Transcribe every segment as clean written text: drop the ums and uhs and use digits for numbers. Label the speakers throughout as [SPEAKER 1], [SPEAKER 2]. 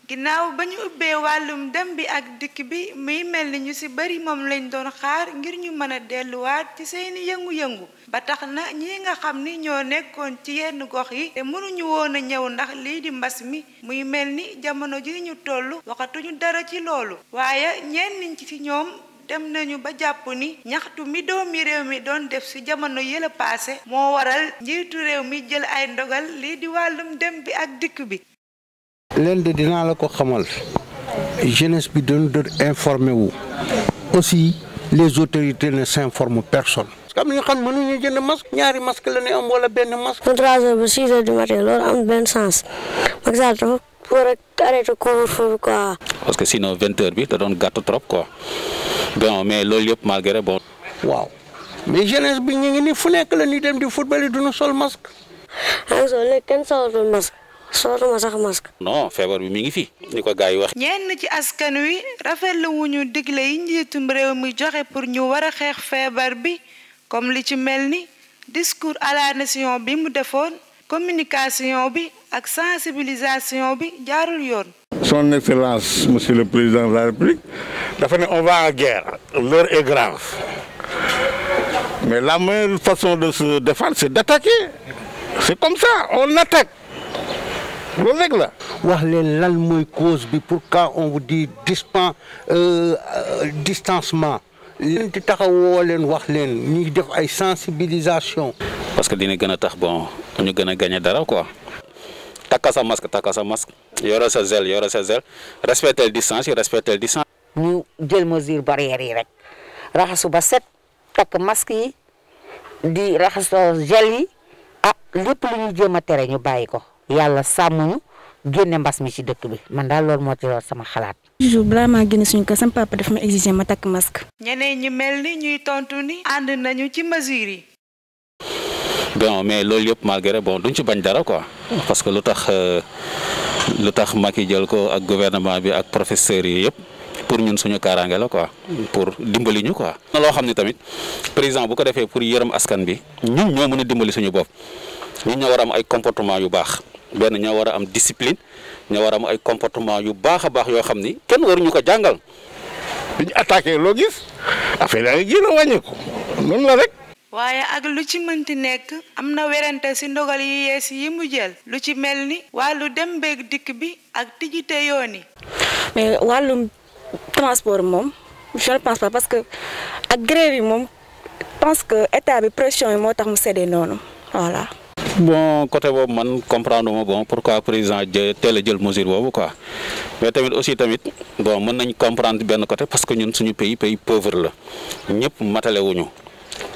[SPEAKER 1] ginnaaw ba ñu ubbee wàllum dem bi ak dikk bi muy mel ni ñu ci bari moom lañ doon xaar ngir ñu mën a delluwaat ci seeni yëngu-yëngu ba tax na ñi nga xam ni ñoo nekkoon ci yenn gox yi te mënuñu woon a ñëw ndax lii di mbas mi muy mel ni jamono ji ñu toll waxatuñu dara ci loolu waaye ñenn ci ñoom dem nañu ba jàpp ni ñaxtu mi doomi réew mi doon def ci jamono yële paase moo waral njiitu réew mi jël ay ndogal lii di wàllum dem bi ak dikk bi.
[SPEAKER 2] leen de dinaa la ko xamal jeunesse bi doon informé wu aussi les autorités ne s'informent personne. parce que am na ñu xam mënuñu jënd masque ñaari masque la ñuy am wala benn masque. 3 heures ba 6 heures du matin loolu am benn sens Macky Sall dafa war a arrêté couvre-feu quoi.
[SPEAKER 3] parce que sinon 20 heures bi da doon gàtt trop quoi. bon mais loolu yëpp malgré bon.
[SPEAKER 2] waaw mais jeunesse bi ñu ngi ni fu nekk la ñuy dem di football yi duñu sol masque.
[SPEAKER 4] ak soo léegi kenn solatul masque solatuma sax masque.
[SPEAKER 3] non feebar bi mi ngi fi ni ko gars yi wax.
[SPEAKER 1] ñenn ci askan wi rafetlu wuñu digle yi njiitum réew mi joxe pour ñu war a xeex feebar bi comme li ci mel ni discours à la nation bi mu defoon communication bi ak sensibilisation bi jaarul yoon.
[SPEAKER 5] Son Excellence, Monsieur le Président de la République, on va en guerre. L'heure est grave. Mais la meilleure façon de se défendre, c'est d'attaquer. C'est comme ça, on attaque. Vous voyez là.
[SPEAKER 2] wax leen lan mooy cause bi pourquoi on vous dit distancement. leen di taxawoo leen wax leen ñuy def ay sensibilisation.
[SPEAKER 3] parce que dina gën a tax bon ñu gën a gagné dara quoi. takka sa masque yore sa zel respecter distance
[SPEAKER 6] ñu jël mesure barrière yi rek raxasu ba set takk masque yi di raxas gel yi lépp lu ñu jéem a tere ñu bàyyi ko yàlla sàmm ñu génne mbas mi ci dëkk bi man daal loolu moo ci lool sama xalaat.
[SPEAKER 7] toujours balaa maa génn suñu ko sama papa daf ma exiger ma takk masque.
[SPEAKER 1] ñeneen ñi mel ni ñuy tontu ni ànd nañu ci mesure yi.
[SPEAKER 3] bon mais loolu yëpp malgré bon duñ ci bañ dara quoi parce que lu tax Macky jël ko ak gouvernement bi ak professeurs yi yëpp pour ñun suñu kaaraange la quoi pour dimbali ñu quoi. na loo xam ne tamit président bu ko defee pour yërëm askan bi ñun ñoo mën a dimbali suñu bopp ñun ñoo war a am ay comportement yu baax benn ñoo war a am discipline ñoo war a am ay comportement yu baax a baax yoo xam ni kenn waruñu ko jàngal.
[SPEAKER 5] bi ñu attaqué loo gis affaire yaa ngi gën a wàññeeku noonu la rek.
[SPEAKER 1] waaye ak lu ci mënti nekk am na werante ci ndogal yi yees yi mu jël lu ci mel ni wàllu dem beeg dikk bi ak tijjite yoon yi.
[SPEAKER 7] mais wàllum transport moom je ne pense pas parce que ak grève yi moom je pense que état bi pression yi moo tax mu séddee noonu voilà.
[SPEAKER 3] bon côté boobu man comprendre ma bon pourquoi président teel a jël mesure boobu quoi mais tamit aussi bon mën nañ comprendre benn côté parce que ñun suñu pays pauvre la ñëpp matale wuñu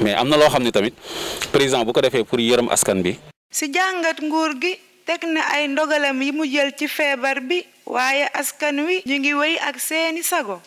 [SPEAKER 3] mais am na loo xam ne tamit président bu ko defee pour yërëm askan bi.
[SPEAKER 1] ci jàngat nguur gi teg na ay ndogalam yi mu jël ci feebar bi waaye askan wi ñu ngi wéy ak seeni sago.